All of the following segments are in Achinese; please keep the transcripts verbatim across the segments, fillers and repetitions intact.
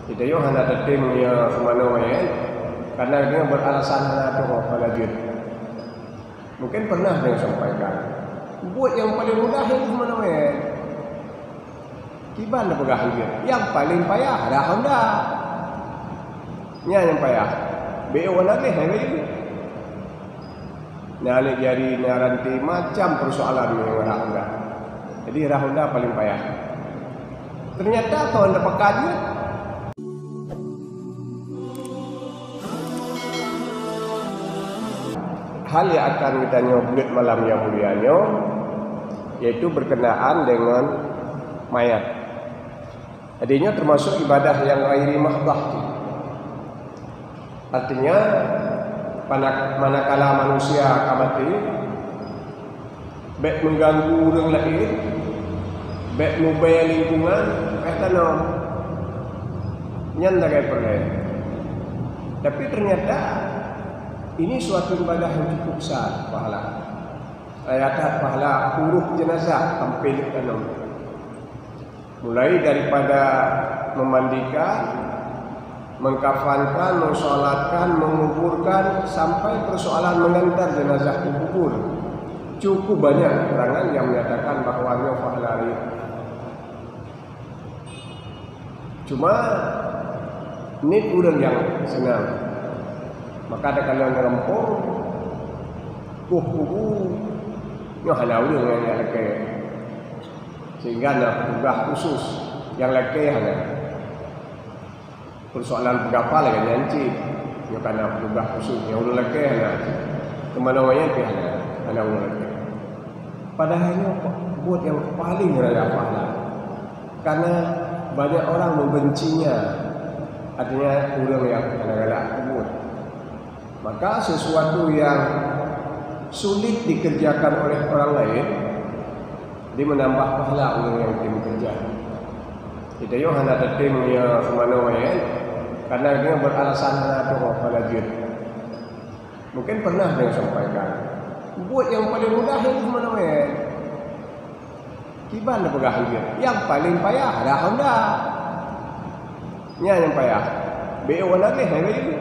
Geutanyoe hana tatem meunyoe seumanoe manyét, karena geutanyoe beralasan hana tuho pala jeuet. Mungkin pernah tanyoe sampaikan, buet nyang paleng mudah nyan seumanoe manyét. Kiban tapeugah jeuet, nyang paleng payah rah honda. Nyan nyang payah. B O na lheueh, hai bayeue. Na aneuk jari, na ranté, macam persoalan nyang rah honda. Jadi rah honda paleng payah. Ternyata kon tapeugah jeuet. Hal yang akan geutanyoe buet malam nyang mulia nyoe, yaitu berkenaan dengan mayat. Jadi nyoe termasuk ibadah nyang ghairi mahdhah. Artinya, mana-, manakala manusia ka maté, bék mengganggu ureuëng laén, bék mubée lingkungan, bék tanoh. Nyan lagée peureulée. Tapi ternyata, ini suatu ibadah yang cukup besar pahala. Raya that pahala urôh jenazah sampai di tanoh. Mulai daripada memandikan, mengkafankan, mensolatkan, menguburkan, sampai persoalan mengantar jenazah ke kubur. Cukup banyak keterangan yang menyatakan bahwa nyoe pahala raya. Cuma, niet ureuëng nyang seunang. Maka takalon gampông, kuh kubu, nyoe hana ureuëng nyang lakée. Sehingga na petugas khusus nyang lakée hana. Persoalan peugapa lagée nyan cit. Nyoe ka na petugas khusus nyang ureuëng lakée hana. Keumanö nyan pih hana, hana ureuëng lakée. Padahai nyoe buet nyang paleng raya pahala. Karena banyak orang membencinya, artinya ureuëng nyang hana galak buet. Maka sesuatu yang sulit dikerjakan oleh orang lain, jadi menambah pahala ureuëng nyang tem kerja. Geutanyoe hana tatem meunyoe seumanoe manyét, karena geutanyoe beralasan hana tuho pala jeuet. Mungkin pernah tanyoe sampaikan, buet nyang paleng mudah nyan seumanoe manyét. Kiban tapeugah jeuet, nyang paleng payah rah honda. Nyan nyang payah. B O na lheueh, hai bayeue.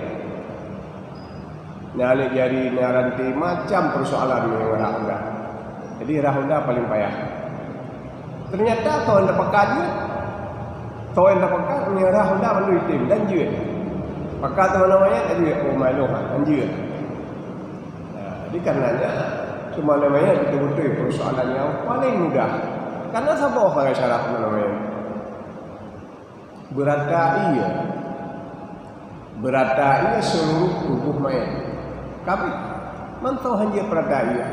Na aneuk jari, na ranté, macam persoalan nyang rah honda. Jadi rah honda paleng payah. Ternyata kon tapeugah jeuet. Kon tapeugah, meunyoe rah honda bandum item dan jeuet. Pakat seumanoe manyét, jeuet, oh, malu, dan jeuet. Nah, jadi karenanya, seumanoe manyét beutôi-beutôi persoalan nyang paleng mudah. Karena saboh sagai syarat seumanoe manyét. Beurata ié. Beurata ié seuluruh tuboh manyét. Ka abéh, mantong han jeuet peurata ié.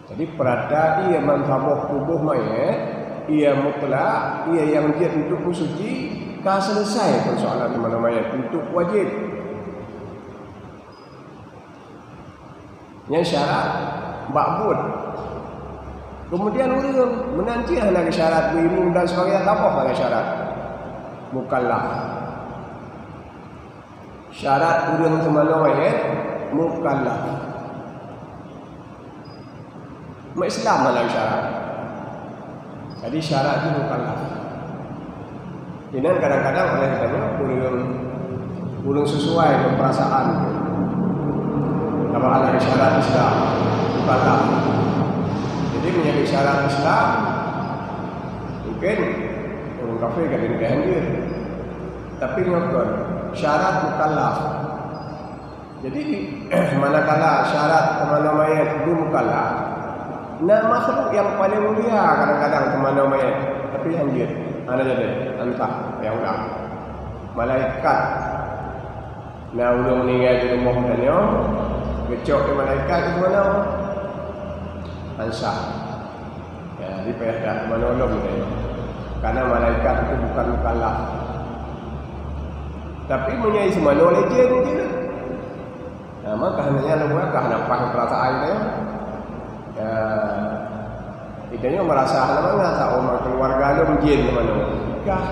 Jadi, peurata ié ban saboh tuboh manyét, ié mutlak, ié nyang jeuet untuk meusuci, ka seuleusai persoalan seumanoe manyét untuk wajéb. Nyan syarat bak buet. Keumudian ureuëng, meunan cit hana geusyarat beuimeum dan sebagainya, saboh hana syarat. Mukallaf. Syarat ureuëng seumanoe manyét mukallaf. Umat Islam hana syarat. Jadi syarat jih mukallaf. Inan kadang-kadang oleh geutanyoe ureuëng, ureuëng sesuai ngon perasaan. Nama ada syarat Islam mukallaf. Jadi meunyoe syarat Islam, mungkin ureuëng kafé ka dipeugah jeuet. Tapi nyoe kon syarat mukallaf. Jadi, manakala syarat seumanoe manyét beuet mukallaf, na makhluk nyang paleng mulia kadang-kadang seumanoe manyét, tapi han jeuet, hana jadi, antah nyang ulang. Malaikat. Na ureuëng meuninggai di rumoh geutanyoe, geucok lé malaikat di seumanoe, han sah. Ya, jadi payah that menolong geutanyoe. Karena malaikat itu bukan mukallaf. Tapi meunyoe seumanoe lé jén, jén. Nah, maka hana nyan lom ka hana paih peurasaan geutanyoe. Ya, geutanyoe meurasa hana mangat, saboh keuluwarga lom jén seumanoe. Kah?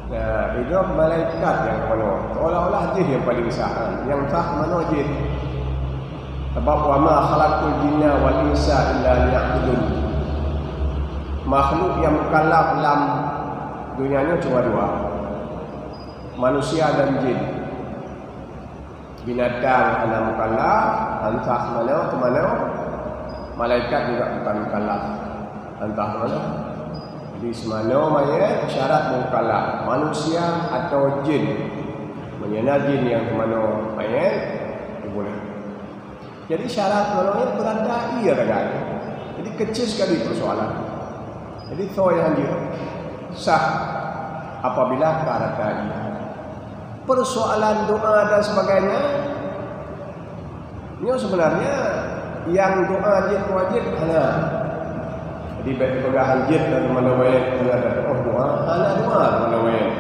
Nah, itu malaikat nyang manoe. Seolah-olah jih nyang paling sah. Nyang sah manoe jih. Sabab, "Wa ma khalaqtul jinna wal insa illa liya'budun." Makhluk nyang mukallaf lam Donya nyoe cuma dua, manusia dan jin. Binatang hana mukallaf, antah manoe keu manoe, malaikat juga bukan mukallaf, antah manoe. Jadi, seumanoe manyét syarat mukallaf, manusia atau jin. Meunyoe na jin nyang teumanoe manyét, boleh. Jadi, syarat manoe nyan beurata ié lagée. Jadi, kecil sekali persoalan. Jadi, soe nyang hanjeuet sah apabila ka rata ié. Persoalan doa dan sebagainya, nyoe sebenarnya nyang doa jeuet wajéb hana. Jadi, bék peugah hanjeuet dan manoe manyét hana, oh, doa, hana doa manoe manyét.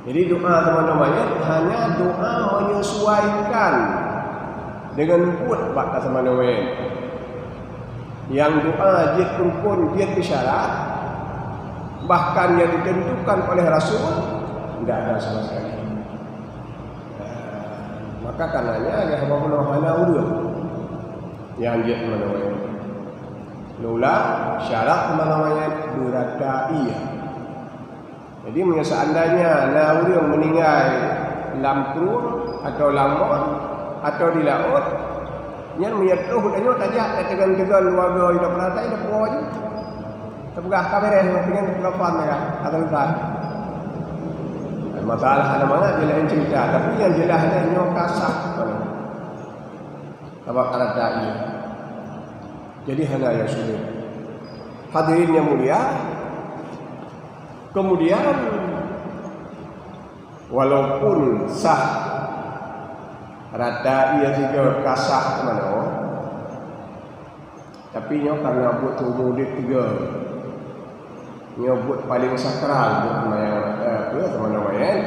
Jadi, doa teumanoe manyét hanya doa menyesuaikan dengan buet bak teumanoe manyét. Nyang doa jeuet rukon, jeuet syarat, bahkan yang ditentukan oleh Rasul, tidak ada sama sekali. Maka karenanya, lagée haba bunoe hana ureuëng nyang jeuet teumanoe manyét. Lula syarat teumanoe manyét beurata ié. Jadi, meunyoe seandainya na ureuëng meuninggai lam krueng atau lam mon atau di laôt, nyan meunyoe troh tanyoe tajak, tateugön-teugön luwa goe, tapeuratai, tapuwoe ju. Tapeugah ka beureh, nyan tapeugah fan, ya, ka selesai. Masalah hana mangat, dia lain cerita. Tapi nyang jeulaih nyoe ka sah. Sabab ka rata ié. Jadi, hana nyang sulet. Hadirin yang mulia, kemudian, walaupun sah rata ié sigoe ka sah teumanoe, tapi nyoe karena buet seumur udeb sigoe. Nyoe buet paleng sakral, buet seumayang, eh, apa, seumayang manyét.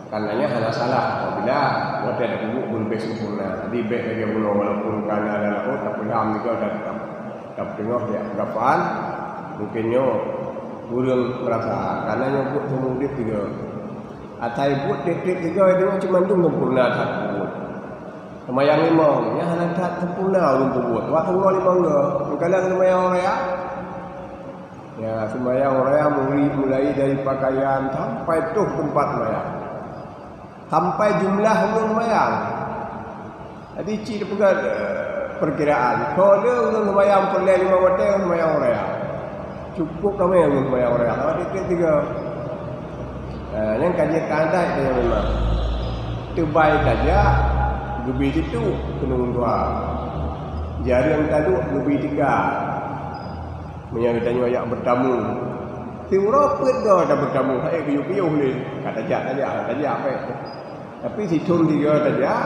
Karenanya hana salah apabila watée tapeubuet beuleubeh sempurna. Jadi, bék lagée bunoe, walaupun ka na lam laôt, tapeulam juga dan tap-, tapeuteungoh di gafan, mungkin nyoe ureuëng meurasa, karena nyoe buet seumur udeb sigoe. Asai buet tieb-tieb sigoe, nyoe cuma mandum sempurna that peubuet. Seumayang limong, nyan hana that sempurna ulôn peubuet. Watée uroe limong goe, meukalon seumayang uroe raya. Ya, seumayang uroe raya mulai, mulai dari pakaian sampai troh teumpat seumayang. Sampai jumlah ureuëng seumayang. Jadi, cit peugah, eh, perkiraan. Soe le ureuëng seumayang peureulée limong watée seumayang uroe raya. Cukup ramé ureuëng seumayang uroe raya. Saban tieb-tieb sigoe. Eh, nyan ka jeuet keu adat nyan memang. Teubai tajak, geubi teutuek keuneuk dua. Jareueng taduek geubi tiga. Meunyoe geutanyoe jak beutamu, siuroe peuet goe tabeutamu, hai geuyue-geuyue lé. Ka tajak, tajak, tajak, bék. Tapi sithon sigoe tajak,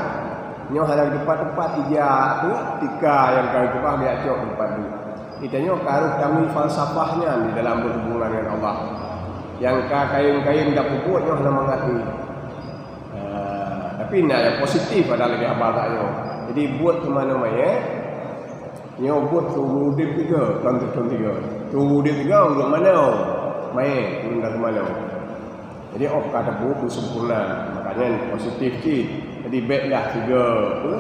nyoe hana teumpat-teumpat ija tu, tika nyang ka geukeubah geujak cok teumpat tu. Geutanyoe ka harôh tamé falsafah nyan di dalam berhubungan dengan Allah. Nyang ka kayém-kayém tapeubuet nyoe hana mangat nyoe. Ah, tapi na nyang positif ada lagée haba geutanyoe. Jadi, buet keu manoe manyét, nyoe buet seumur udeb sigoe, kon sithon sigoe. Seumur udeb sigoe, ureuëng manoe manyét, ureuëng ka teumanoe. Jadi, óh ka tapeubuet beusempurna, makanya positif cit. Jadi, béklah sigoe, apa,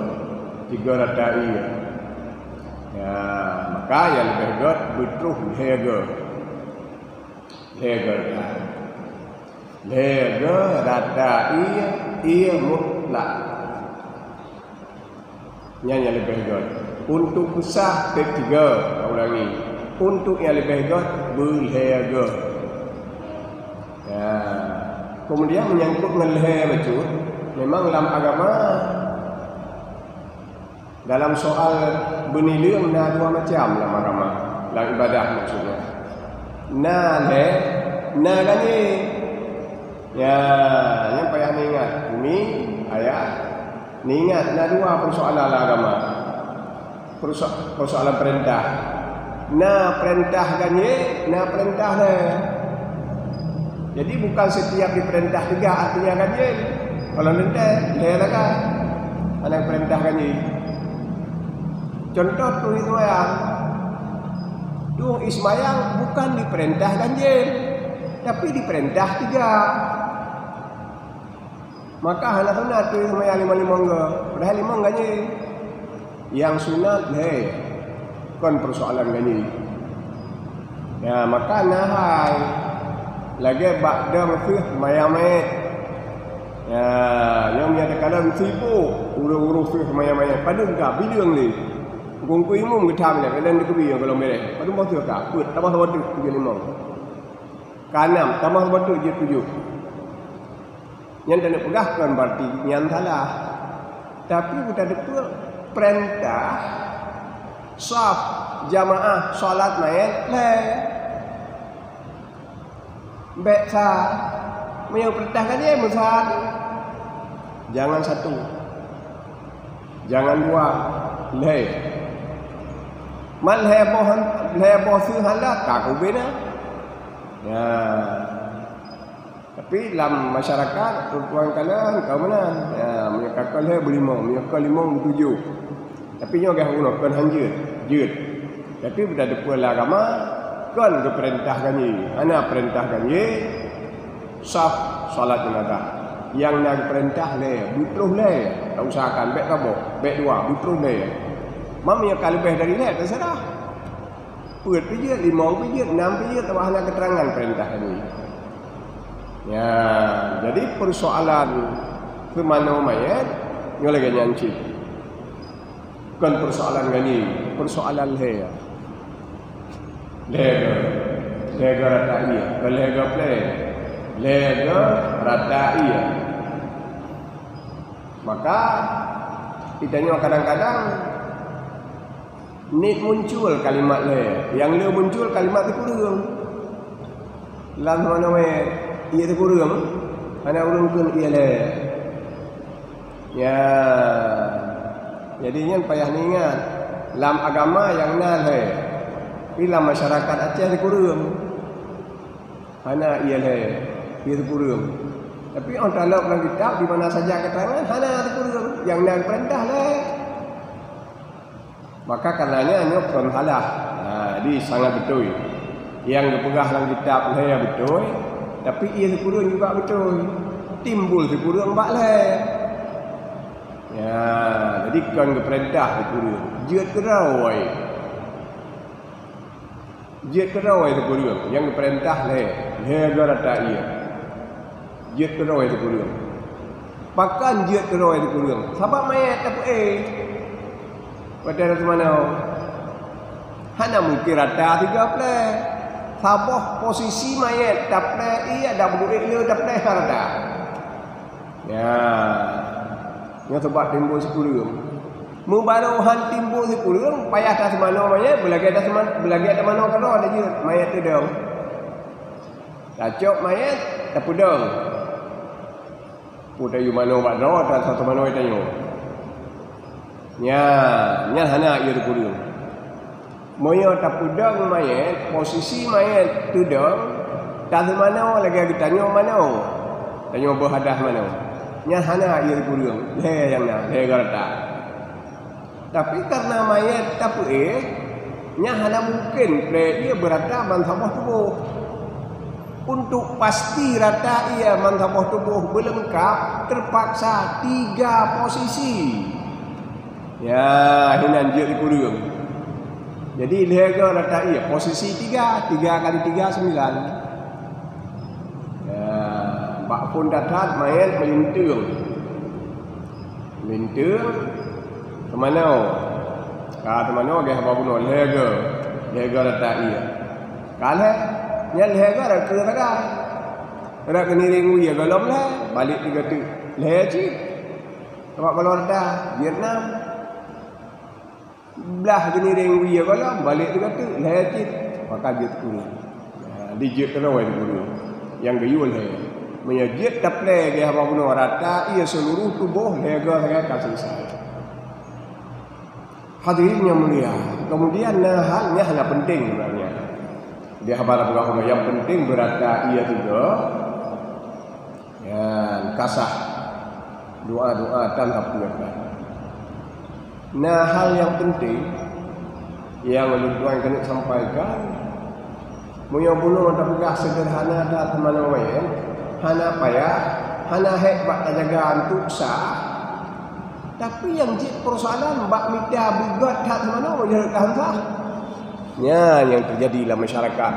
sigoe rata ié. Ya, maka nyang leubeh göt beutroh lhée goe. Lhée goe rata. Lhée goe rata ié, ié mutlak. Nyan nyang leubeh göt. Untuk peusah tieb tiga, ulangi. Untuk nyang leubeh göt, beulhée goe. Ya. Kemudian, menyangkut ngon lhée bacut, memang lam agama, dalam soal beunileueng na dua macam lam agama, lam ibadah maksudnya. Na lhée, na ganyé. Ya, nyan payah neuingat. Umi, ayah, neuingat na dua persoalan lam agama. Perso-, persoalan peurintah. Na peurintah ganyé, na peurintah lhée. Jadi, bukan setiap diperintah tiga artinya ganjil. Kalau lhée, lhée lagée. Hana peurintah ganjil. Contoh, tueng seumayang. Tueng seumayang bukan diperintah ganjil, tapi diperintah tiga. Maka hana sunat tueng seumayang limong-limong goe, padahai limong ganjil. Nyang sunat lhée, kon persoalan ganjil. Ya, maka na hai lagée bak dong seuh mayang manyét. Ya, nyoe meunyo takalon sibok ureuëng-ureuëng seuh mayang manyét. Padum ka bileueng lé. Gungku imum geutam lé, kadang dikeubie nyoe golom bereh. Padum boh seuh ka, peuet, tamah saboh teuk tujoh limong. Ka nam, tamah saboh teuk jeuet tujoh. Nyan taneuk peugah kon berarti nyan salah. Tapi buta depeue perintah saf jamaah salat manyét lhée. Bék sa, meunyoe peurintah kan ye meusa tu. Jangan satu. Jangan dua. Lhée. Man lhée boh, lhée boh seuh hana ka keubena. Ya. Tapi lam masyarakat, ureuëng kalon ka meunan. Ya, meunyoe ka kon lhée beulimong, meunyoe kon limong beutujoh. Tapi nyoe gah uroe kon han jeuet, jeuet. Tapi beuta depeue lam agama, kon geupeurintah ganye, hana peurintah ganye, saf salat jenazah. Nyang na geupeurintah lhée, beutroh lhée, ta usahakan bék saboh, bék dua, beutroh lhée. Meunyoe ka leubeh dari lhée, teuseurah. Peuet pih jeuet, limong pih jeuet, nam pih jeuet, tapi hana keterangan peurintah tadi. Ya, jadi persoalan seumanoe manyét nyoe lagée nyan cit. Kon persoalan gani, persoalan lhée. Lhée goe, lhée goe rata ié, kon lhée goe plé, lhée goe rata ié. Maka kita nyoe kadang-kadang niet muncul kalimat lhée, nyang le muncul kalimat sikureueng. Lam seumanoe manyét, ié sikureueng, hana ureuëng kheun ié lhée. Ya, jadi nyan payah niingat. Lam agama nyang na lhée, tapi lam masyarakat Aceh sikureueng. Hana ié lhée, ié sikureueng. Tapi óh talop lam kitab di mana saja keterangan hana sikureueng, nyang na geupeurintah lhée. Maka karenanya nyoe kon salah. Ha, jadi sangat beutôi. Nyang geupeugah lam kitab lhée beutôi, tapi ié sikureueng juga beutôi. Timbul sikureueng bak lhée. Ya, jadi kon geupeurintah sikureueng. Jeuet keudroe. Jeuet keudroe sikureueng, nyang geupeurintah lhée, lhée goe rata ié. Jeuet keudroe sikureueng. Pakon jeuet keudroe sikureueng? Sabab manyét tapeuéh. Watée rata seumanoe, hana mungken rata tiga plé. Saboh posisi manyét taplé ié, dan beuduek le taplé rata. Ya, nyoe sabab timbul sikureueng. Meubaroe han timbul sikureueng, payah taseumanoe manyét, beulagée taseuma-, beulagée tamanoe keudroe jeuet manyét teudong. Tacok manyét, tapeudong. Peue tayue manoe bak droe, ta-, taseumanoe tanyoe. Nyan, nyan hana ié sikureueng. Meunyoe tapeudong manyét, posisi manyét teudong, taseumanoe lagée geutanyoe manoe. Tanyoe beuhadah manoe. Nyan hana ié sikureueng, lhée nyang na, lhée goe rata. Tapi kareuna manyét tapeuéh, nyan hana mungken plé ié beurata bansaboh tuboh. Untuk pasti rata ié bansaboh tuboh beuleungkab, teupaksa tiga posisi. Ya, hinan jeuet sikureueng. Jadi, lhée goe rata ié, posisi tiga, tiga kali tiga, sembilan. Ya, bak phon that-that manyét meulinteueng. Meulinteueng, teumanoe. Ka teumanoe, geuh haba bunoe, lhée goe. Lhée goe rata ié. Ka lhée, nyan lhée goe rata ié sagai. Rata geuniréng wie gohlom lhée, balek tiga teuk. Lhée cit. Sabab gohlom rata, jeuet nam. Blah geuniréng wie gohlom, balek tiga teuk, lhée cit. Maka jeuet kureueng. Ha, di jeuet keudroe sikureueng. Nyang geuyue lhée. Meunyoe jeuet taplé geuh haba bunoe rata ié seuluruh tuboh, lhée goe sagai ka seuleusoe. Hadirin nyang mulia, kemudian na hal nyang hana penting sebenarnya. Di haba peugah nyang penting beurata ié tuboh. Nyan, ka sah. Doa-doa tan sapeue that. Na hal nyang penting nyang ulôn tuan keuneuk sampaikan, meunyoe bunoe tapeugah seudeurhana that teumanoe, hana payah, hana hék bak tajaga antuk sah, tapi nyang jeuet peusoalan bak mita beugét that teumanoe meunyoe ka han sah. Nyan nyang teujadi lam masyarakat.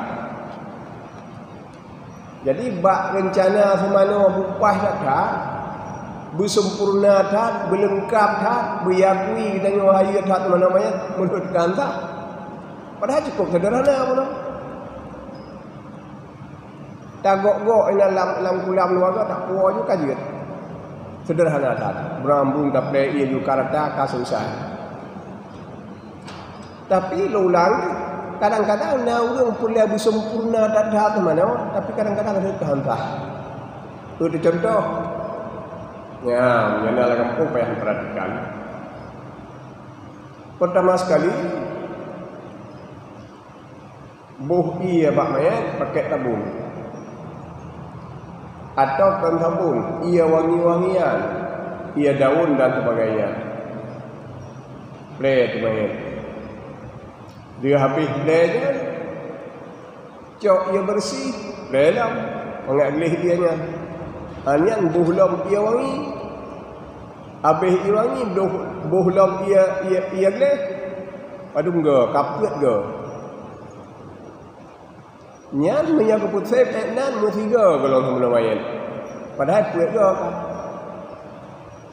Jadi, bak reuncana seumanoe beupaih that-that, beuseumpurna that, beuleungkab that, beuakui geutanyoe hayeue that seumanoe manyét, meunurot gata. Padahai cukôp seudeurhana bunoe. Tagok-gok inan lam, lam kulam luwa gata, tapuwoe ju ka jeuet. Seudeurhana that. Beurambung taplé ié ju ka rata, ka seusai. Tapi lôn ulang, kadang-kadang na ureuëng peureulée beuseumpurna that-that seumanoe, tapi kadang-kadang rhot keu hantah. Peue teucuntoh? Nyan, nyang na lam gampông payah neupeuratikan. Peurtama sekali, boh ié bak manyét pakèk sabon, atawa kon sabon, ié wangi-wangian, ié daun dan sebagainya. Plé teumanyét. Dia habéh plé nyan, cok ié beureusi, plé lom, mangat gleh ié nyan. Ha, nyan boh lom ié wangi. Habéh ié wangi, boh, boh lom ié, ié, ié gleh. Padum goe, ka peuet goe. Nyan meunyoe geupeuséb ék nan meusigoe gohlom seumanoe manyét. Padahai peuet goe ka.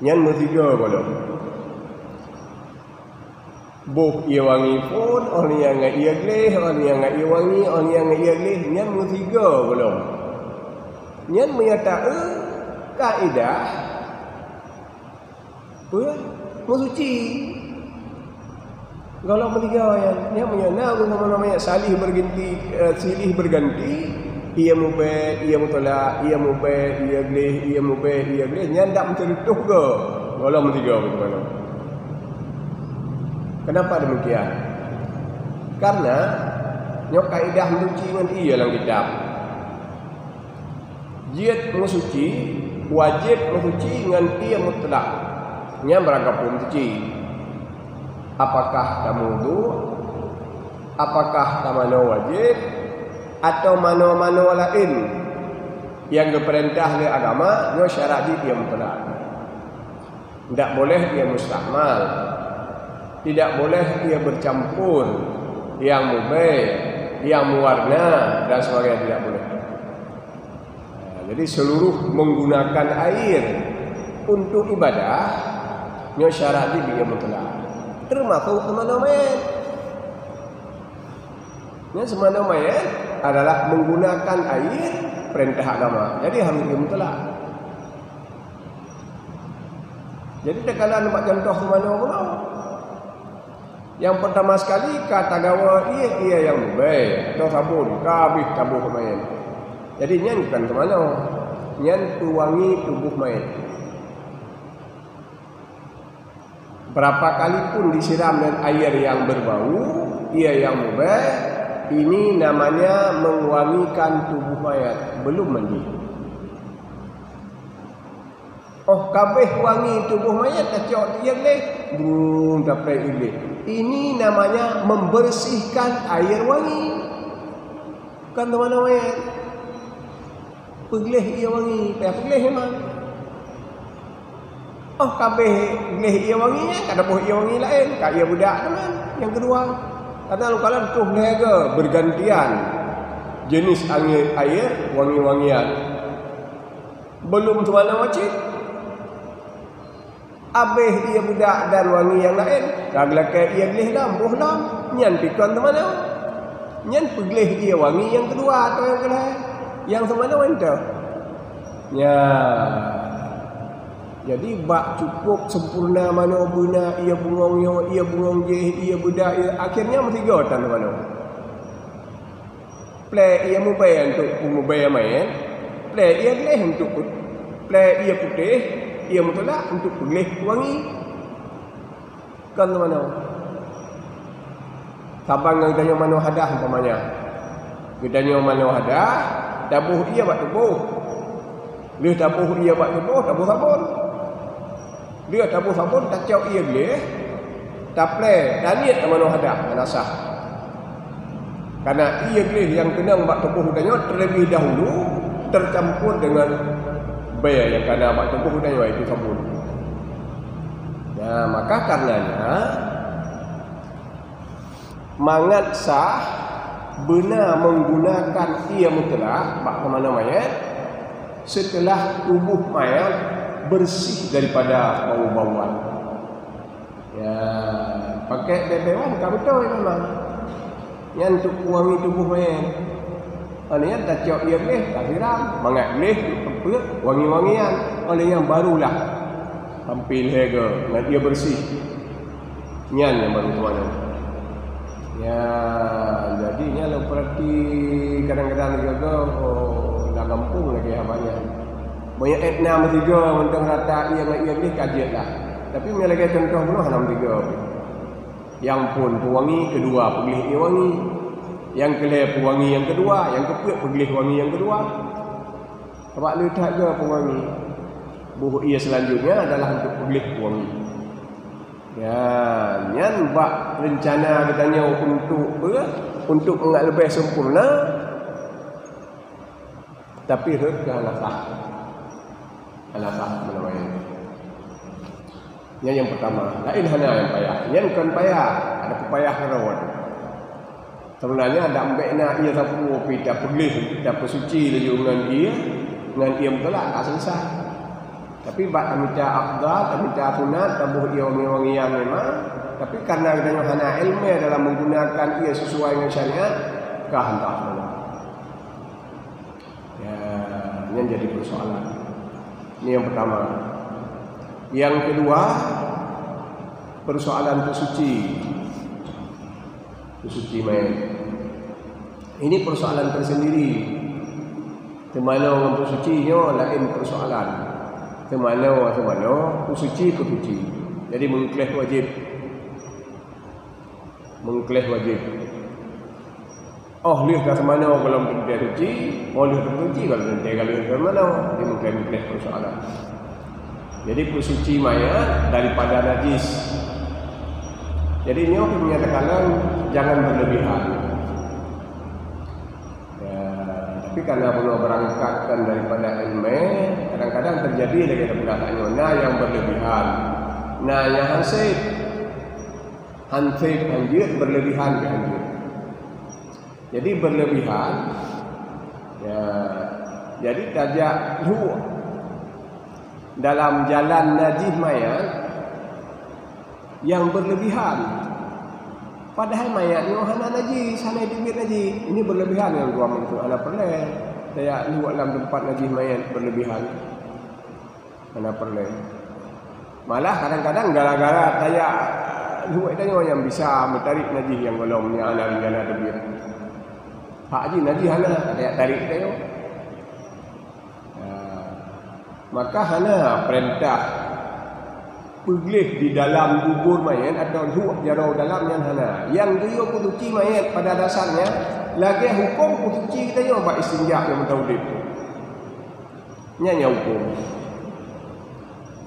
Nyan meusigoe gohlom. Boh ié wangi phon, óh lheueh nyan ngon ié gleh, óh lheueh nyan ngon ié wangi, óh lheueh nyan ngon ié gleh, nyan meusigoe gohlom. Nyan meunyoe taeu kaidah peue? Meusuci. Gohlom meusigoe nyan, nyan meunyoe na ureuëng seumanoe manyét salih berganti, eh, silih berganti, ié mubée, ié mutolak, ié mubée, ié gleh, ié mubée, ié gleh, nyan dak meuteureutoh goe, gohlom meusigoe beutôi. Kenapa demikian? Karena nyoe kaidah meusuci ngon ié lam kitab. Jeuet meusuci, wajéb meusuci ngon ié mutlak. Nyan beurangkapeue meusuci. Apakah tameuwudhu? Apakah tamanoe wajéb? Atawa manoe-manoe laén nyang geupeurintah lé agama, nyoe syarat jih ié mutlak. Tidak boleh ié musta'mal. Tidak boleh ié bercampur, nyang mubée, nyang meuwarna, dan sebagainya, tidak boleh. Nah, jadi seluruh menggunakan air untuk ibadah, nyoe syarat jih ié mutlak. Termasuk seumanoe manyét. Nyan seumanoe manyét adalah menggunakan air perintah agama. Jadi harus ié mutlak. Jadi, takalon bak cuntoh seumanoe bunoe. Nyang peurtama sekali ka tagawa ié, ié nyang mubée, atawa sabon, ka habéh taboh manyét. Jadi, nyan bukan seumanoe. Nyan peuwangi tuboh manyét. Berapa kali pun disiram dengan air yang berbau, ié nyang mubée, ini namanya meuwangikan tuboh mayat, belum mandi. Óh ka habéh wangi tuboh mayat, tacok ié gleh, brum, taplé ié gleh. Ini namanya membersihkan air wangi. Kon teumanoe manyét. Peugleh ié wangi, payah peugleh memang. Óh ka habéh gleh ié wangi nyan, ka taboh ié wangi laén, ka ié beudak teuma nyang keudua. Karena lôn kalon troh lhée goe bergantian jenis angin air wangi-wangian. Belum teumanoe cit. Abéh ié beudak dan wangi nyang laén, ka geulakée ié gleh lom, boh lom, nyan pi kon teumanoe. Nyan peugleh ié wangi nyang keudua atau nyang keulhée, nyang teumanoe nyan teuh. Nyan. Jadi, bak cukôp sempurna manoe beuna ié bungöng nyoe, ié bungöng jéh, ié beudak, ié, akhirnya meusigoe tan teumanoe. Plé ié mubée untuk peumubée manyét, plé ié gleh untuk put-, plé ié putéh, ié mutulak untuk peugleh wangi. Kon teumanoe. Saban ngon geutanyoe manoe hadah umpamanya. Geutanyoe manoe hadah, taboh ié bak tuboh. Lheueh taboh ié bak tuboh, taboh sabon. Dia taboh sabon, tacok ié gleh, taplé, taniet manoe hadah, hana sah. Karena ié gleh nyang keunong bak tuboh geutanyoe terlebih dahulu tercampur dengan bée nyang kana bak tuboh geutanyoe, yaitu sabon. Nah, maka karenanya, Mangat sah beuna menggunakan ie mutlak bak teumanoe manyét seuteulah tuboh manyét beureusih daripada bau-bauan. Ya, pakai bèe-bèe wan ka beutôi memang. Nyan untuk wangi tuboh manyét. Aneuk nyan tacok ie gleh, tasiram, mangat gleh, teupeuet, wangi-wangian. Aneuk nyan barulah tampil lhèe goe ngon ie beureusih. Nyan nyang baru tuan nyan. Ya, jadi nyan lôn peurati kadang-kadang lagèe goe, oh, lam gampông lagèe haba nyan. Meunyoe ék na meusigoe mantong rata ie ngon ie gleh ka jeuet lah. Tapi meunyoe lagèe contoh bunoe hana meusigoe. Nyang phôn peuwangi, keudua peugleh ie wangi. Nyang keulhèe peuwangi nyang keudua, nyang keupeuet peugleh wangi nyang keudua. Sabab le that goe peuwangi. Boh ie seulanjutnya adalah untuk peugleh peuwangi. Ya, nyan bak reuncana geutanyoe untuk, peue, untuk mangat leubeh sempurna, tapi rhot keu hana sah. Hana sah meunawai. Nyan nyang peurtama. Laén hana nyang payah. Nyan kon payah, ada peupayah keudroe. Sebenarnya dak mbek na ie sapeue pih tapeugleh, tapeusuci laju ngon ie, ngon ie meuteulak ka selesai. Tapi bak tamita afdal, tamita sunat, taboh ie wangi-wangian memang. Tapi karena geutanyoe hana ilmu dalam menggunakan ie sesuai dengan syariat, ka hantah. Ya, nyan jadi persoalan. Ini yang pertama. Yang kedua, persoalan peusuci. Peusuci mayét. Ini persoalan tersendiri. Teumanoe ngon peusuci nyoe laén persoalan. Teumanoe, teumanoe, peusuci, peusuci. Jadi meukleh wajib. Meukleh wajib. Oh lheueh ka teumanoe gohlom teuntèe suci, oh lheueh teusuci gohlom teuntèe ka lheueh teumanoe. Jadi meukleh-meukleh persoalan. Jadi peusuci mayét daripada najis. Jadi nyoe pih meunyo takalon jangan berlebihan. Ya, tapi karena bunoe berangkat kan daripada ilmu, kadang-kadang terjadi lagèe tapeugah tanyoe, na nyang berlebihan, na nyang han sép. Han sép han jeuet, berlebihan pih han jeuet. Jadi berlebihan, ya, jadi tajak lhok dalam jalan najis mayét nyang berlebihan. Padahai mayét nyoe hana najis, hana jeuet najis. Ini berlebihan nyang dua meukeusud, hana peureulèe. Tajak lhok lam teumpat najis mayét berlebihan. Hana peureulèe. Malah kadang-kadang gara-gara tajak lhok tanyoe nyang bisa meutarék najis nyang gohlom nyang hana rencana teubiet. Hak jih najis hana, tajak tarék tanyoe. Nah, maka hana peurintah peugleh di dalam bubur mayét atau lhok jaroe dalam nyan hana. Nyang geuyue peusuci mayét pada dasarnya lagèe hukôm peusuci geutanyoe bak istinja nyang meuta-udép. Nyan nyang hukôm.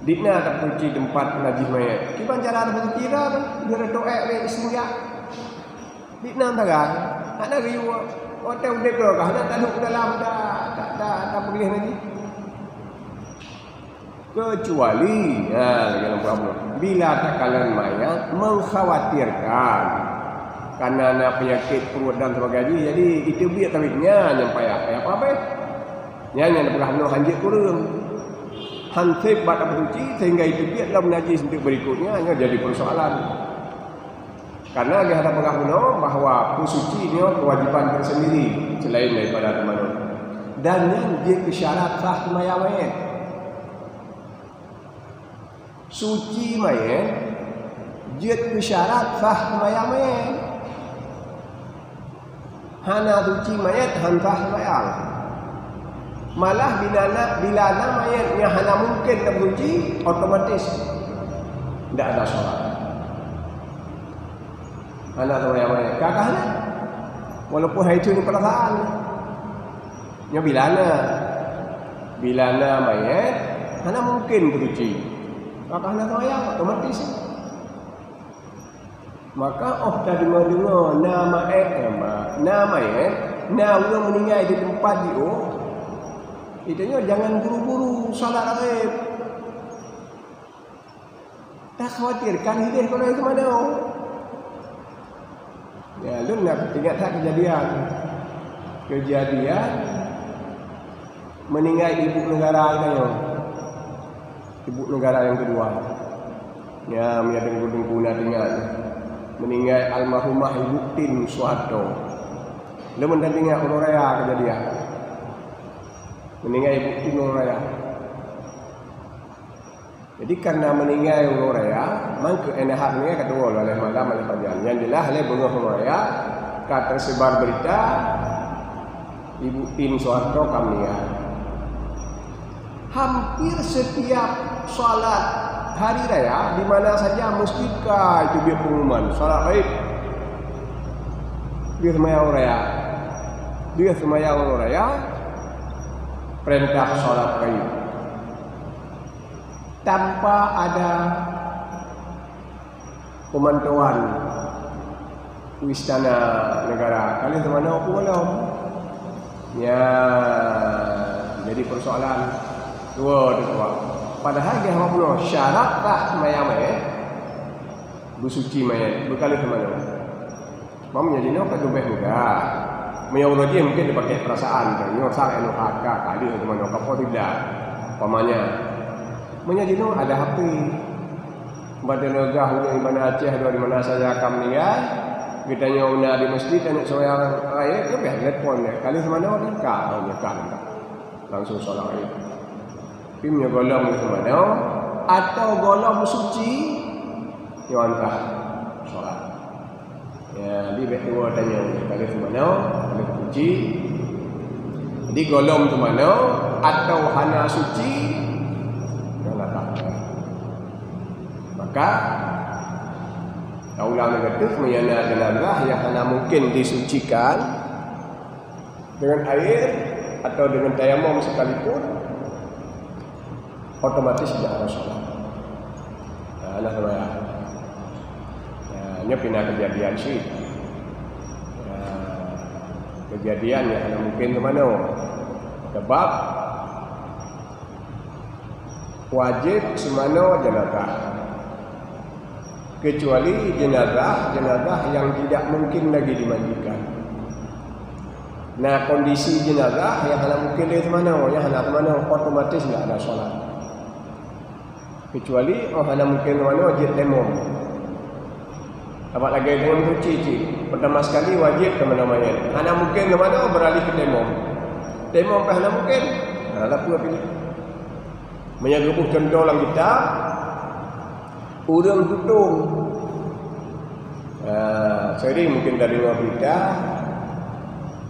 Di na tapeusuci teumpat najis mayét. Kiban cara tapeusuci droe tu, lheueh tatoh èk lé istinja. Di na tagai, hana geuyue. Watèe udép droe ka hana talhok dalam, ta, ta, ta, tapeugleh najis. Kecuali, ha, lagèe lam Quran, bila takalon mayét mengkhawatirkan karena na penyakit perut dan sebagainya, jadi iteubiet tapi nyan nyang payah, payah apa? Nyan nyang dipeugah bunoe han jeuet kureueng. Han sép bak tapeusuci sehingga iteubiet lom najis untuk berikutnya, nyan jadi persoalan. Karena lagèe hana peugah bunoe bahwa peusuci nyoe kewajiban tersendiri selain daripada teumanoe. Dan nyan jeuet keu syarat sah seumayang mayét. Suci mayét jeuet keu syarat sah seumayang mayét. Hana suci mayét han sah seumayang. Malah bila na, bila na mayét nyang hana mungken tapeusuci, otomatis ndak ada sholat. Hana seumayang mayét. Ka, ka hana. Walaupun hai itu ni perasaan. Nyoe bila na. Bila na mayét, hana mungken peusuci. Ka, ka hana seumayang, otomatis. Maka óh tadeungoe-deungoe na maét, eh, ma-, na mayét, na ureueng meuninggai di teumpat jiôh, geutanyoe jangan buru-buru salat Maghrib. Takhawatirkan hidéh keunoe teumanoe. Ya, lôn na ingat that keujadian. Keujadian meuninggai ibu negara geutanyoe. Ibu negara nyang keudua. Ya, meunyoe teungku-teungku na ingat. Meuninggai almarhumah Ibu Tin Soeharto. Lôn na ingat uroe raya keujadian. Meuninggai Ibu Tin uroe raya. Jadi, karena meuninggai uroe raya, mangkeuh hana hak meuninggai ka tuwoe lé malam, lé pajan. Nyang jeulaih lé beungoh uroe raya ka teusebar beurita, Ibu Tin Soeharto ka meuninggai. Hampir setiap salat hari raya, di mana saja masjid ka itu biet pengumuman, salat Gaib. Dia sembahyang uroe raya. Dia sembahyang uroe raya, perintah salat Gaib. Tanpa ada pemantauan Istana Negara. Ka lheueh teumanoe peue gohlom? Ya, jadi persoalan. Dua, dua. Padahai di awak bunoe syarat sah mayang manyét, beusuci manyét, beukaleuh teumanoe. Meunyoe jinoe ka leubeh mudah. Meunyoe uroe jih mungkin dipakai perasaan, nyoe sang anu haka ka lheueh teumanoe ka poh siblaih. Umpamanya, meunyoe jinoe ada H P, bak teuneugah ureuëng di mana Aceh, di mana saja ka meuninggai, geutanyoe na di masjid, aneuk seumbahyang rayeuk, leubeh telepon dia. Ka lheueh teumanoe, ka, oh, nyoe ka, langsung salat Gaib. Tapi meunyoe gohlom teumanoe atau gohlom suci, nyoe antah salat. Ya, jadi bèk tuwoe tanyoe, ka lheueh teumanoe, ka lheueh suci. Jadi gohlom teumanoe atau hana suci, nyoe antah. Maka, taulang lagèe teuk meunyoe na jeunazah nyang hana mungken disucikan, dengan air atau dengan tayamum sekalipun, otomatis tidak ada salat. Nah, nah, nah. Nah, nyoe pih na keujadian syiek. Nah, keujadian nyang hana mungken teumanoe. Sebab wajéb teumanoe jeunazah. Kecuali jenazah-jenazah yang tidak mungkin lagi dimandikan. Nah, kondisi jenazah yang hana mungkin lagi teumanoe, yang hana teumanoe, otomatis tidak ada salat. Kecuali, oh, hana mungkin teumanoe, jeuet tayamum. Sabab lagèe tayamum suci cit. Pertama sekali wajéb teumanoe manyét. Hana mungkin teumanoe, beralih ke tayamum. Tayamum pih hana mungkin. Nah, ada dua pilihan. Meunyoe geuboh contoh lam kitab, ureuëng tutong. Ah, sering mungkin tadeungoe berita,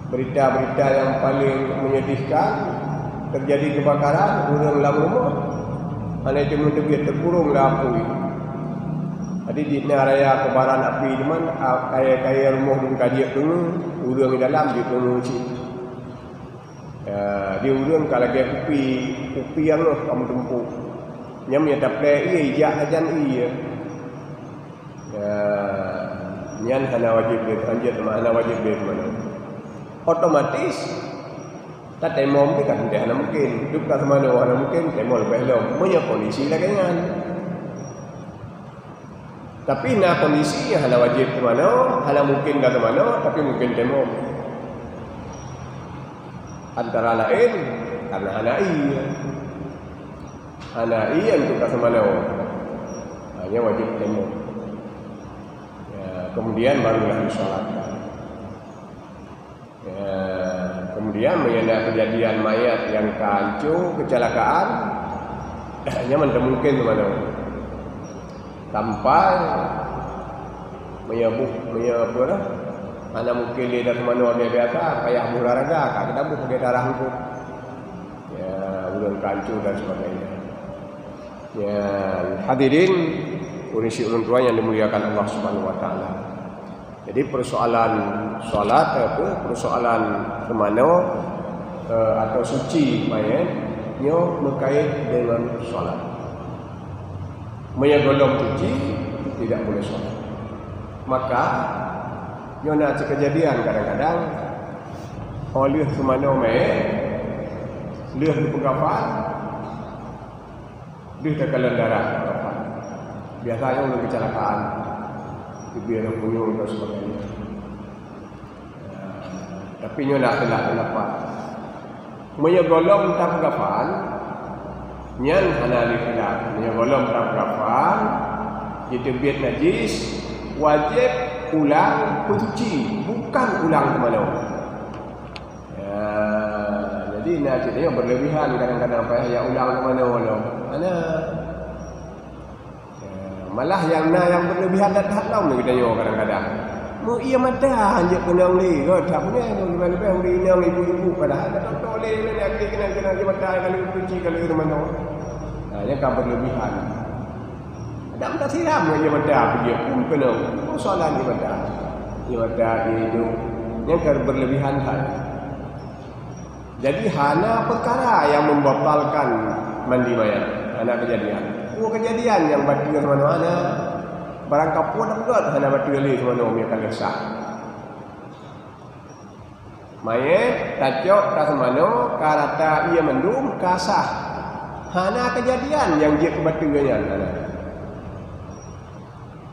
berita-berita yang paling menyedihkan, terjadi kebakaran, ureuëng lam rumoh hana jeuet meuteubiet, teukurong lam apui. Jadi, di na raya keubaran api teuma, a-, kayèe-kayèe rumoh dum ka jeuet deungoe, ureuëng di dalam jeuet deungoe cit. Ya, di ureuëng ka lagèe kupi, kupi nyang nyoe ka meutumpôk. Nyan meunyoe taplè ié, ijak sajan ié. Ya, nyan hana wajéb lé, hanjeuet teuma hana wajéb lé teumanoe. Otomatis, tatayamum pih kan hana mungken. Dum ka teumanoe hana mungken, tayamum leubeh lom. Meunyoe kondisi lagèe nyan. Tapi na kondisi nyang hana wajéb teumanoe, hana mungken ka teumanoe, tapi mungken tayamum. Antara laén karena hana ié. Hana ié untuk ka teumanoe. Hanya wajéb tayamum. Ya, kemudian barulah disolatkan. Ya, kemudian meunyoe na keujadian mayét nyang ka hanco keucelakaan, nyan mantong mungken teumanoe. Sampai meunyoe buh, meunyoe peue lah, hana mungken lé teumanoe biasa, payah buh olahraga, ka geutanyoe buh lagèe darah eungkôt. Ya, ureuëng ka hanco dan sebagainya. Ya, hadirin, ureuëng syiek ureuëng tuha nyang dimuliakan Allah Subhanahu wa Taala. Jadi, persoalan salat, apa, persoalan teumanoe, eh, atau suci mayét, nyoe meukait dengan salat. Meunyoe gohlom suci, tidak boleh salat. Maka, nyoe na keujadian kadang-kadang, óh lheueh teumanoe mayét, lheueh geupeukafan, deuh takalon darah. Biasanya ureuëng kecelakaan, teubiet rhah punyueng dan sebagainya. Tapi nyoe na khilaf pendapat. Meunyoe gohlom tapeukafan, nyan hana lé khilaf. Meunyoe gohlom tapeukafan, jiteubiet najis, wajéb ulang peusuci, bukan ulang teumanoe. Ya, jadi na cit nyoe berlebihan, kadang-kadang payah ya ulang teumanoe lom. Hana. Ya, malah nyang na nyang berlebihan that-that lom geutanyoe kadang-kadang. Meu ié mata hanjeuet keunong lé, göt that punya leubeh-leubeh ureueng inong ibu-ibu padahai ada contoh lé, lé, lé, lé, kena, kena ié mata kalau cuci kalau teumanoe. Nah, nyan ka berlebihan. Dak meusiram ngon ié mata peugi pun keunong. Persoalan ié mata. Ié mata, ié idong. Nyan ka berlebihan that. Jadi hana peukara nyang membatalkan mandi mayat. Hana keujadian. Peue keujadian nyang bateue teumanoe hana. Barang ka peuet beugöt hana bateue lé teumanoe meunyo ka lheueh sah. Mayét tacok ka teumanoe ka rata ié mandum ka sah. Hana keujadian nyang jeuet keu bateue nyan hana.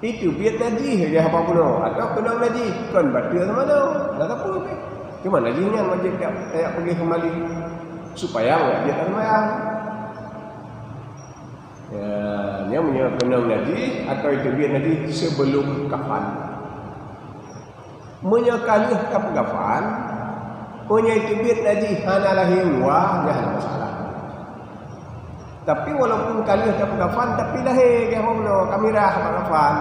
Iteubiet najih lagèe haba bunoe, atawa keunong najih, kon bateue teumanoe, hana sapeue pih. Cuma najih nyan wajéb tajak, tajak peugléh keumbali, supaya awak jeuet lam seumayang. Ya, nyan meunyoe keunong najih atawa iteubiet najih sebelum kafan. Meunyoe ka lheueh tapeukafan, meunyoe iteubiet najih hana lahé uluwa, nyan hana masalah. Tapi walaupun ka lheueh tapeukafan, tapi lahé geuh uroe nyoe ka mirah bak kafan,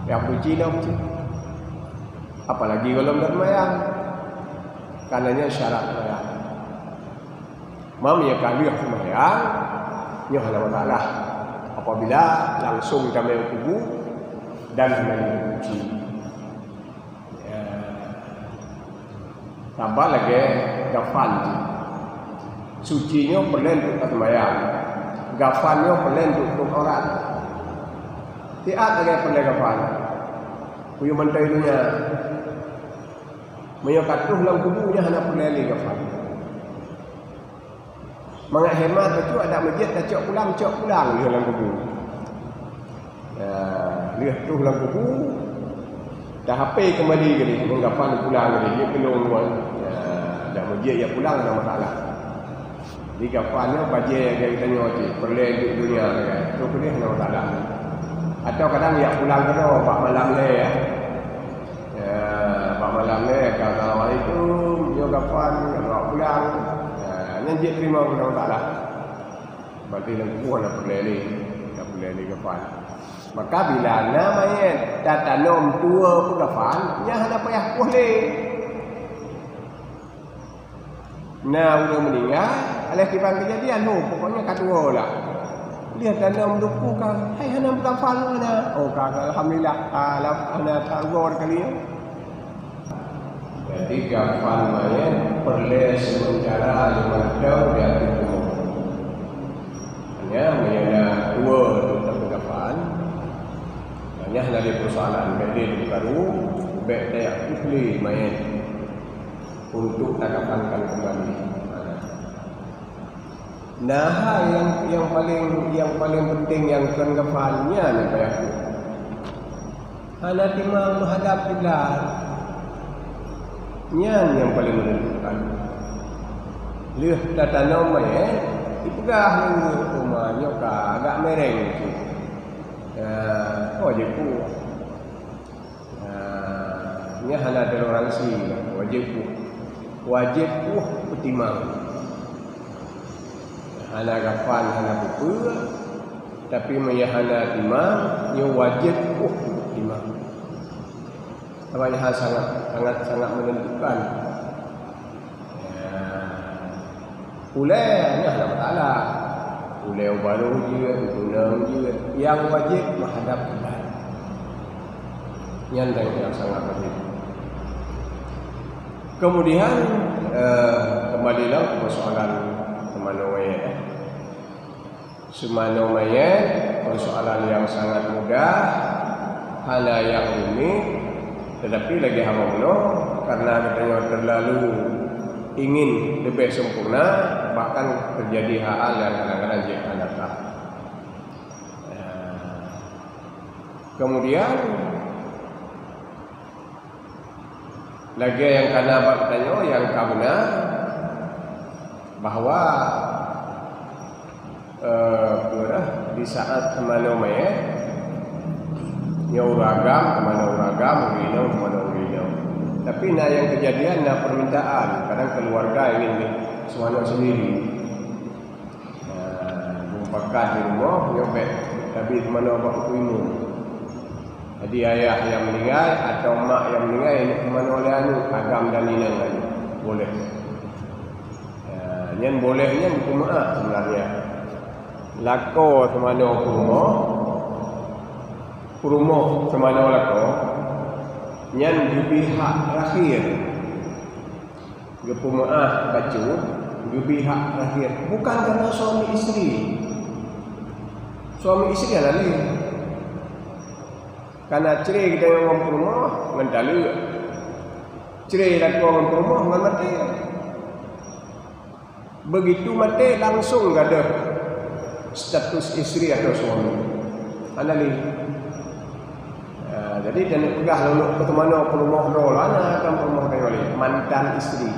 ya peusuci lom cit. Apalagi gohlom seumayang, karena nyan syarat seumayang. Meunyoe ka lheueh seumayang, nyoe hana masalah apabila langsung tamé u kubu dan hana lé peusuci. Ya. Saban lagèe gafan jih. Suci nyoe peureulèe untuk taseumayang. Gafan nyoe peureulèe untuk tutup aurat. Siat lagèe peureulèe gafan. Kuyue mantong donya. Meunyoe ka troh lam kubu nyan hana peureulèe lé gafan. Mangat hemat bacut adak meujiet tacok pulang, cok pulang lheueh lam kubu. Ya, lheueh troh lam kubu, tahapé keumbali geuh, ngon gafan pulang geuh, jeuet keunong ngon. Ya, adak meujiet ya pulang hana masalah. Di gafan nyoe bajèe geutanyoe cit, peureulèe duek donya kan. Troh keudeh hana masalah. Atawa kadang ya pulang keudroe bak malam lé ya. Ya, bak malam lé, "Assalamualaikum," nyoe gafan, nyoe pulang. Ya, nyan jeuet teurimong, hana masalah. Berarti lam kubu hana peureulèe lé, hana peureulèe lé gafan. Maka bila na manyét tatanom tuwo peugapan, nyan hana payah puih lé. Na ureuëng meuninggai, alah kiban keujadian, ho, pokoknya ka tuwo lah. Lheueh tanom duku ka, hai hana meutapan na. Oh, ka, ka, alhamdulillah, ka, lam, hana tagor kali nyoe. Jadi, gapan manyét peureulée seumeutara limong thôn di ateueh bumoe. Hanya meunyoe na tuwo teutap gapan, hanya hana lé peusoalan, bék lé teukaru, bék tajak puih lé manyét. Untuk tagapankan keumbali. Nah, hai nyang, nyang paleng, nyang paleng penting nyang kon gapan nyan nyang payah puih. Hana timang meuhadab kiblat. Nyan nyang paleng meunentukan. Lheueh tatanom manyét, ipeugah ngon geuh, "Uma nyoe ka agak mereng cit." Nah, oh, jeuet puih. Nah, nyan hana toleransi, wajéb puih. Wajéb puih peutimang. Hana gapan, hana peue-peue, tapi meunyoe hana timang, nyoe wajéb puih peutimang. Sabab nyan hal sangat, sangat, sangat meunentukan. Ya. Ulée nyan hana masalah. Ulée u barô jeuet, u tunong jeuet, nyang wajéb meuhadab kiblat. Nyan nyang sangat wajéb. Kemudian, eh, kembali lom keu persoalan seumanoe manyét, eh. Seumanoe manyét, persoalan nyang sangat mudah, hana nyang rumit, tetapi lagée haba bunoe, karena geutanyoe terlalu ingin leubeh sempurna, bahkan terjadi hal-hal nyang kadang-kadang jeuet hana sah. Nah, kemudian, Lagée nyang kana bak geutanyoe nyang ka beuna bahwa, eh, peue dah, di saat teumanoe manyét, nyoe ureuëng agam, teumanoe ureuëng agam, ureuëng inong, teumanoe ureuëng inong. Tapi na nyang keujadian, na permintaan, kadang keuluwarga ingin teumanoe sendiri. Nah, mupakat di rumoh, nyoe bék tabi teumanoe bak Teungku Imum. Jadi ayah nyang meuninggai atau mak nyang meuninggai, nyoe teumanoe lé aneuk, agam dan inong laju. Boleh. Ya, nyan boleh nyan bukan maaf sebenarnya. Lakoe teumanoe peurumoh, peurumoh teumanoe lakoe, nyan geubri hak terakhir. Geupeumaáh bacut, geubri hak terakhir. Bukan karena suami istri. Suami istri hana lé. Karena cre geutanyoe ngon peurumoh ngon taleuek. Cre lakoe ngon peurumoh ngon maté. Begitu maté langsung gadôh status istri atau suami. Hana lé. Ya, jadi jangan peugah lôn peuteumanoe peurumoh droe, hana akan peurumoh droe lé, mantan istri.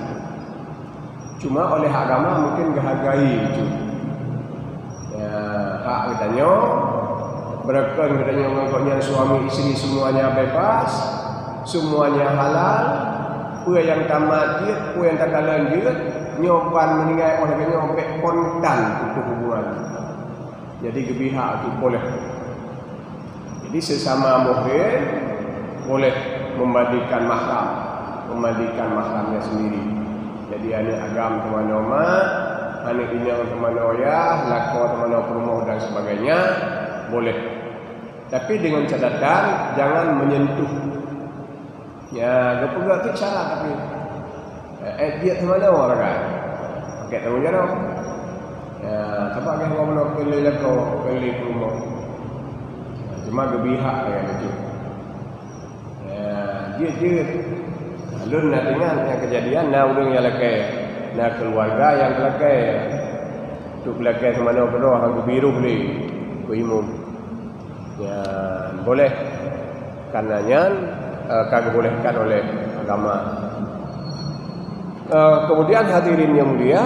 Cuma oleh agama mungkin geuhargai itu. Ya, hak geutanyoe, beureukan geutanyoe ngon gobnyan suami istri semuanya bebas, semuanya halal, peue nyang tamat jeuet, peue nyang takalon jeuet, nyoe ban meuninggai óh lagée nyoe bék kontan putôh hubungan. Jadi geubri hak itu boleh. Jadi sesama muhrim boleh memandikan mahram, memandikan mahramnya sendiri. Jadi aneuk agam teumanoe mak, aneuk inong teumanoe yah, lakoe teumanoe peurumoh dan sebagainya, boleh. Tapi dengan catatan jangan menyentuh. Ya, geupeugah cit syarat tapi. Eh, eh, jeuet teumanoe rakan. Pakai tanggung jawab. Ya, sabab geuh bunoe keu lé lakoe, keu lé peurumoh. Ya, cuma geubri hak rakan itu. Ya, jeuet, jeuet. Lôn na teuingat nyang keujadian na ureuëng nyang lakée, na keuluwarga nyang lakée. Untuk lakée teumanoe keudroe han geubi roh lé Teungku Imum. Nyan boleh. Karena nyan, eh, ka geubolehkan oleh agama. Eh, kemudian hadirin yang mulia,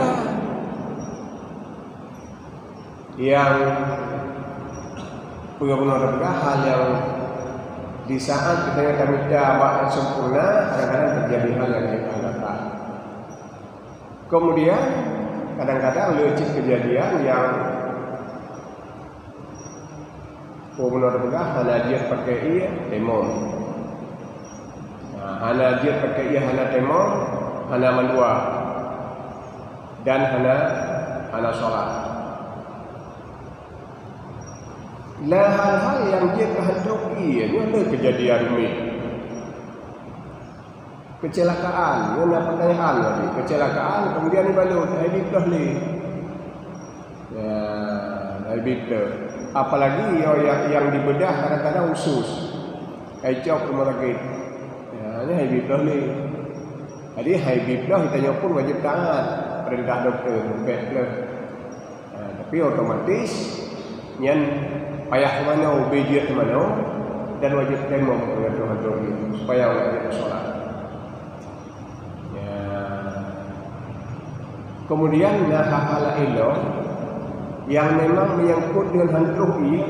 yang peue bunoe teupeugah hal yang di saat kita nyang tamita bak nyang sempurna, kadang-kadang terjadi hal yang kita harapkan. Kemudian, kadang-kadang le cit kejadian yang, oh, bunoe teupeugah, hana jeuet pakai ié, temom. Nah, hana jeuet pakai ié, hana temom, hana mandua. Dan hana, hana sholat. Lah hal-hal yang jeuet keu hantom ié, nyoe le kejadian rumit. Kecelakaan, nyoe na pertanyaan tadi. Kecelakaan, kemudian ibalot, hai biploh lé. Ya, hai biploh. Apalagi yang, yang, yang dibedah kadang-kadang usus. Hai cok rumah sakit. Ya, nyoe hai biploh lé. Jadi hai biploh geutanyoe pun wajib taat perintah doktor, bèk ploh. Ha, tapi otomatis nyan payah teumanoe, ubé jeuet teumanoe, dan wajéb temom ngon hantom ié supaya awak jeuet sholat. Ya. Kemudian na hal-hal laén lom yang memang menyangkut dengan hantom ié,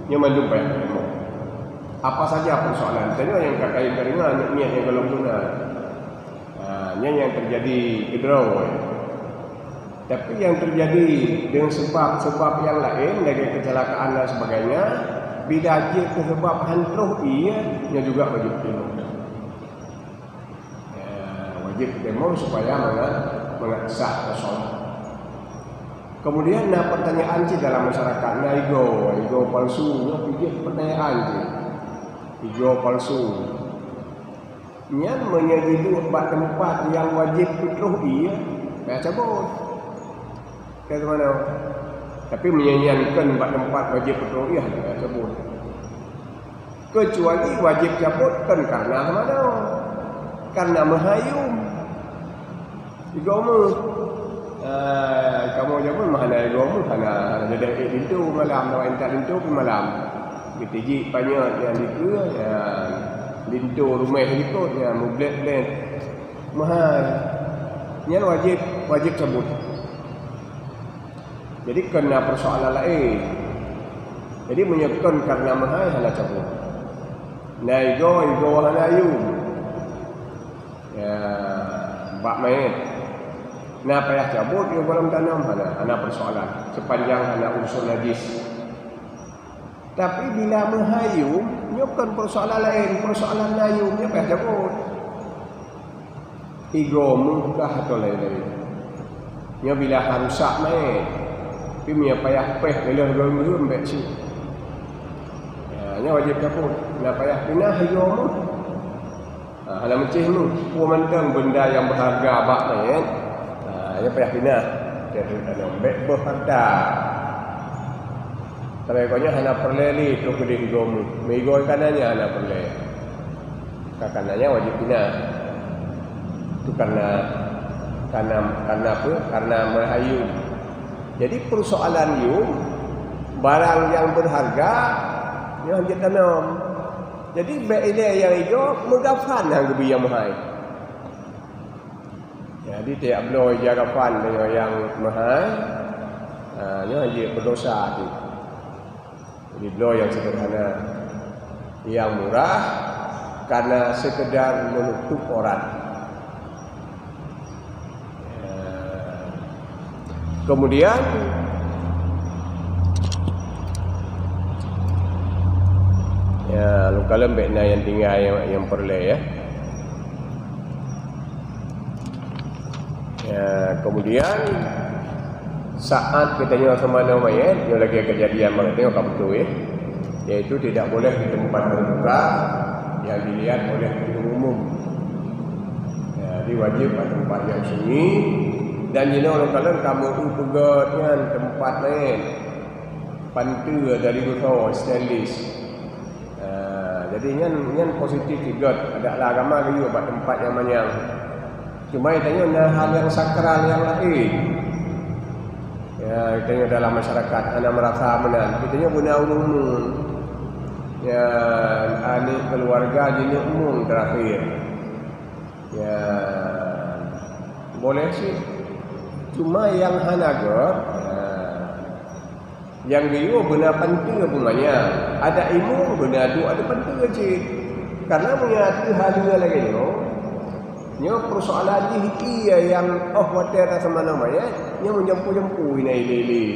nyan mandum payah temom. Apa saja persoalan, tanyoe nyang ka kayém ka deungoe, aneuk miet nyang gohlom guna. Ha, nyan nyang teujadi keudroe. Tapi nyang teujadi deungon seubab-seubab nyang laén, lagèe keucilakaan dan sebagainya, bila jeuet keu seubab han troh ié, nyan juga wajéb teurimong. Ya, wajéb teurimong supaya mangat, mangat sah sholat. Kemudian na pertanyaan cit dalam masyarakat, na igoe, igoe palsu, nyoe pih jeuet pertanyaan cit. Igoe palsu. Nyan meunyoe jiduek bak teumpat nyang wajéb peutroh ié, payah cabot. Ka teumanoe. Tapi meunyoe nyan kon bak teumpat wajéb peutroh ié, payah cabot. Keucuali wajéb cabot kon karena teumanoe. Karena meuhayum. Igoe meuh. Ah, kamoe jameun mah hana igoe meuh, hana, hana jadi ék linto malam, tawa intat linto pih malam. Geutijik panyöt nyang dikeue, nyan. Linto rumoh likot nyan mublét-blét meuhai. Nyan wajéb, wajéb cabot. Jadi kon na persoalan laén. Jadi meunyoe kon karena meuhai hana cabot. Na igoe, igoe hana yum. Ya, bak manyét. Na payah cabot yum gohlom tanom hana, hana persoalan. Sepanjang hana unsur najis. Tapi bila meuhai yum, nyoe kon persoalan laén, persoalan na yum nyoe payah cabot. Igoe meuh kah atau laén-laén. Nyoe bila ha rusak manyét. Tapi meunyoe payah péh geuleuh geuh-geuh bék cit. Ya, nyoe wajéb cabot. Bila payah pinah igoe meuh. Ha, hana meucéh meuh. Peue mantong benda nyang berharga bak manyét. Ha, nyoe payah pinah. Jadi tanom bék beuharta. Tapi kon nyan hana peureulée lé troh keudeh igoe meuh. Meuigoe kana nyan hana peureulée. Ka kana nyan wajéb pinah. Itu karena, karena, karena apa? Karena meuhai yum. Jadi persoalan yum, barang nyang berharga, nyan jeuet tanom. Jadi bék ilée nyang igoe, meugafan nyang geubi nyang meuhai. Jadi tiep bloe ija gafan deungon nyang meuhai, ha, nyoe jeuet berdosa cit. Jadi bloe nyang sederhana, nyang murah, karena sekedar menutup aurat. Ya. Kemudian, ya, lôn kalon bék na nyang tinggai nyang, nyang peureulée, ya. Ya, kemudian saat geutanyoe seumanoe manyét, nyoe lagée kejadian bak geutanyoe ka beutôi, yaitu tidak boleh di tempat terbuka yang dilihat oleh pengunjung umum. Ya, jadi wajéb bak tempat nyang sunyi dan jinoe lôn kalon kamoe peugét nyan tempat laén. Panteue dari geutanyoe stainless. Ha, jadi nyan, nyan positif sigot. Adak lam agama geuyue bak teumpat nyang manyang. Cuma tanyoe na hal nyang sakral nyang laén. Ya, tanyoe dalam masyarakat hana meurasa meunan. Tanyoe beuna ureuëng mun. Ya, aneuk keuluwarga jineuk mun terakhir. Ya, boleh sih. Cuma nyang hana gét, ya. Nyang geuyue beuna panteue bunganya, adak imeum beuna duek ateueh panteue cit. Karena meunyoe ateueh haleue lagée nyoe, nyoe persoalan jih ié nyang óh watée taseumanoe manyét, nyoe meujampu-jampu inan ilée-ilée.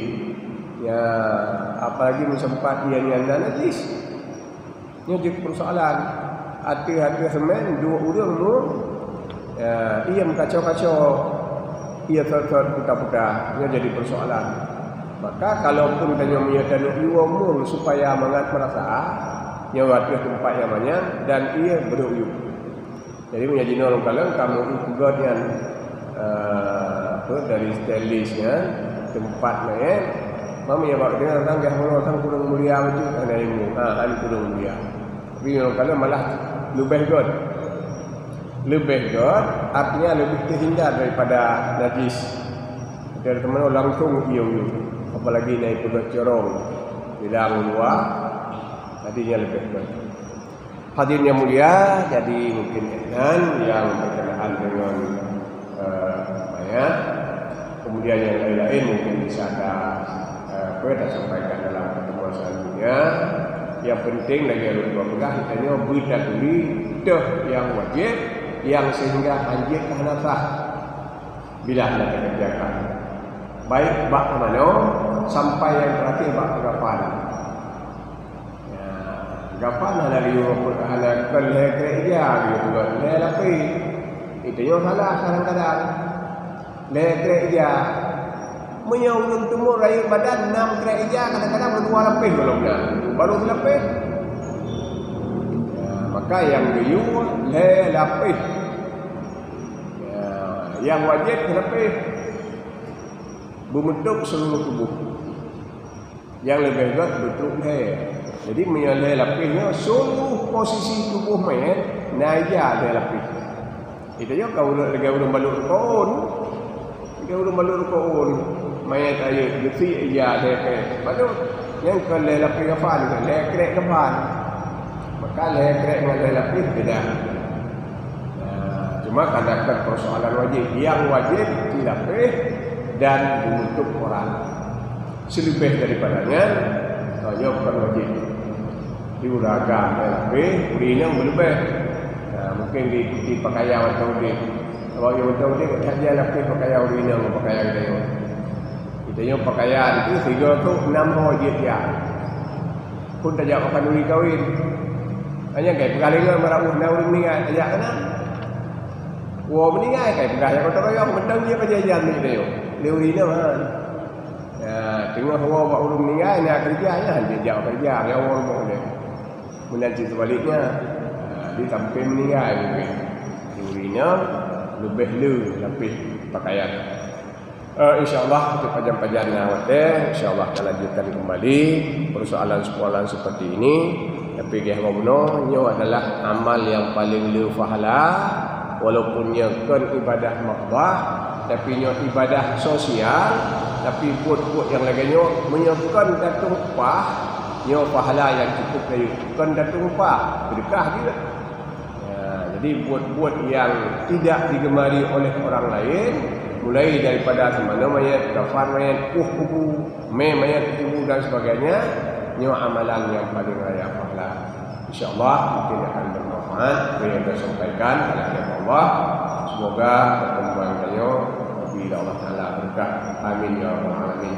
Ya, apalagi meuseumpat ié nyan na najis. Nyoe jeuet persoalan. Ateueh-ateueh seumén, duek ureuëng mu, ya, ié meukaco-kaco, ié sot-sot puta-puta. Nyoe jadi persoalan. Maka, kalaupun tanyoe meunyoe taneuk yue mung supaya mangat meurasa, nyoe ateueh teumpat nyang manyang dan ié beudôk yue. Jadi, meunyoe jinoe lôn kalon, kamoe peugét nyan, eh, apa, dari stainless nyan, teumpat nyan, eh. Meunyoe bak geutanyoe, tang gah bunoe, tang kureueng mulia bacut, hana ilmu. Ha, han kureueng mulia. Tapi nyoe lôn kalon malah leubeh gét. Leubeh gét, artinya leubeh terhindar daripada najis. Dari teumanoe langsung ié-ié. Apalagi na ipeugét corong, bilang luwa, tadinya leubeh gét. Hadirin yang mulia, jadi mungkin nyan nyang berkenaan dengan, eh, mayat. Kemudian yang lain-lain mungkin bisa ta, eh, apa, tasampaikan dalam pertemuan selanjutnya. Yang penting lagée ulôn peugah, geutanyoe beutaturi toh nyang wajéb, nyang sehingga hanjeuet ka hana sah bila hana takerjakan. Baik bak seumanoe sampai nyang terakhir bak peugafan. Ya, gafan hana geuyue, hana kon lhée krek ija geuyue peugét, lhée lapéh. Itu nyoe salah kadang-kadang. Lhée krek ija. Meunyoe ureuëng teumur rayeuk badan nam krek ija, kadang-kadang meudua lapéh gohlom na. Baru seulapéh. Ya, maka nyang geuyue lhée lapéh. Ya, nyang wajéb seulapéh. Beumeutup seuluruh tuboh. Nyang leubeh gét beutruek lhée. Jadi, meunyoe lhée lapéh nyoe, seuluruh posisi tuboh manyét na ija lhée lapéh. Geutanyoe ka ureuëng lagée ureuëng balot rukon. Lagée ureuëng balot rukon. Manyét rayeuk geusie ija lhée krek balot. Nyang kon lhée lapéh gafan, lhée krek gafan. Ka lhèe krek ngon lhèe lapéh beda. Nah, cuma kadang-kadang persoalan wajib. Yang wajib dilapéh dan menutup aurat. Seleubeh daripada nyan, oh, nyoe bukan wajib. Di ureueng agam lhèe lapéh, ureueng inong meuleubeh. Nah, mungkin diikuti pakaian mantong udép. Sabab nyoe mantong udép, that jih lapéh pakaian ureueng inong ngon pakaian geutanyoe. Geutanyoe pakaian tu sigoe tu nam ho jeuet jak. Phon tajak makan duri kawen. Hanya kai peugah lé ngon meurauh na ureueng meuninggai tajak keunan. Woe meuninggai kai peugah nyang gotong royong, mantong jih pajan-jan lé ureueng inong, ha. Ya, teungoh woe bak ureueng meuninggai na keureuja, nyan han jijak keureuja, ya woe rumoh deh. Meunan cit seubaliknya, ha, di sampéng meuninggai mungken. Di ureueng inong leubeh le lapéh pakaian. Eh, insya Allah, untuk pajan-pajan nyang watèe, insya Allah akan lanjutkan kembali persoalan-persoalan seperti ini. Tapi geh bunoe, nyoe adalah amal nyang paleng le pahala, walaupun nyoe kon ibadah makbah, tapi nyoe ibadah sosial, tapi buet-buet nyang lagèe nyoe, meunyoe kon tatueng upah, nyoe pahala nyang cukup rayeuk, kon tatueng upah, seudeukah jeuet. Ya, jadi buet-buet yang tidak digemari oleh orang lain, mulai daripada seumanoe manyèt, kafan manyèt, puih kubu, mè manyèt kubu dan sebagainya, nyoe amalan nyang paleng raya pahala. Insya Allah mungkin akan bermanfaat apa yang saya sampaikan. Alhamdulillah. Semoga pertemuan tanyoe dibri Allah Taala berkah. Amin ya rabbal alamin.